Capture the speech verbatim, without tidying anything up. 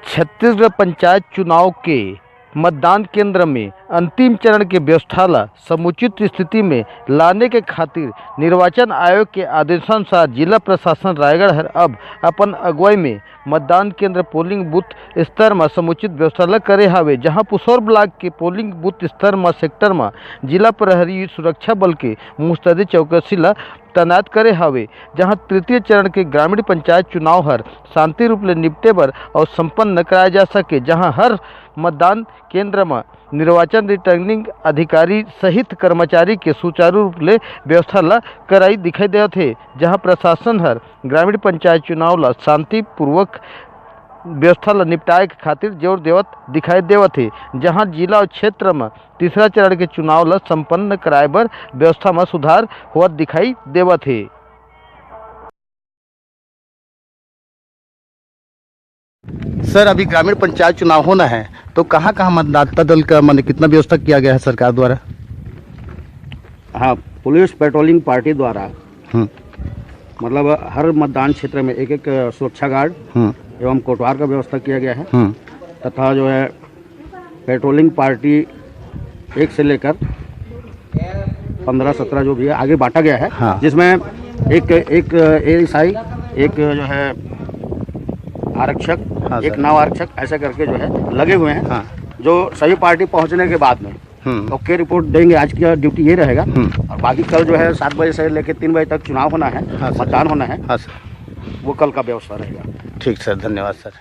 छत्तीसगढ़ पंचायत चुनाव के मतदान केंद्र में अंतिम चरण के व्यवस्था ला समुचित स्थिति में लाने के खातिर निर्वाचन आयोग के आदेशानुसार जिला प्रशासन रायगढ़ हर अब अपन अगुवाई में मतदान केंद्र, पोलिंग बूथ स्तर म समुचित व्यवस्था ल करे हावे, जहां पुसौर ब्लॉक के पोलिंग बूथ स्तर म सेक्टर म जिला प्रहरी सुरक्षा बल के मुस्तैदी चौकसी ल तैनात करे हावे, जहां तृतीय चरण के ग्रामीण पंचायत चुनाव हर शांति रूप ले निपटे बर और संपन्न कराया जा सके, जहां हर मतदान केंद्र म निर्वाचन रिटर्निंग अधिकारी सहित कर्मचारी के सुचारू रूप ले व्यवस्था ल कराई दिखाई देवत हे, जहां प्रशासन हर ग्रामीण पंचायत चुनाव ल शांतिपूर्वक व्यवस्था ल निपटाए के खातिर जोर देवत दिखाई देवत हे, जहां जिला और क्षेत्र म तीसरा चरण के चुनाव ल संपन्न कराए बर व्यवस्था म सुधार होवत दिखाई देवत हे। सर, अभी ग्रामीण पंचायत चुनाव होना है, तो कहाँ-कहाँ मतदाता दल का, माने, कितना व्यवस्था किया गया है सरकार द्वारा? हाँ, पुलिस पेट्रोलिंग पार्टी द्वारा, हम्म। मतलब, हर मतदान क्षेत्र में एक-एक सुरक्षा गार्ड हम्म। एवं कोटवार का व्यवस्था किया गया है हम्म। तथा जो है पेट्रोलिंग पार्टी एक से लेकर पन्द्रह सत्रह जो भी है आगे बांटा गया है, हाँ। जिसमें एक, एक एएसआई, एक जो है आरक्षक, हाँ, एक सर। नाव आरक्षक, ऐसे करके जो है लगे हुए हैं, हाँ। जो सभी पार्टी पहुंचने के बाद में हम्म। ओके रिपोर्ट देंगे। आज का ड्यूटी ये रहेगा हम्म। और बाकी कल जो है सात बजे से लेकर तीन बजे तक चुनाव होना है, हाँ, सर। मतदान होना है, हाँ, सर। वो कल का व्यवस्था रहेगा। ठीक सर, धन्यवाद सर।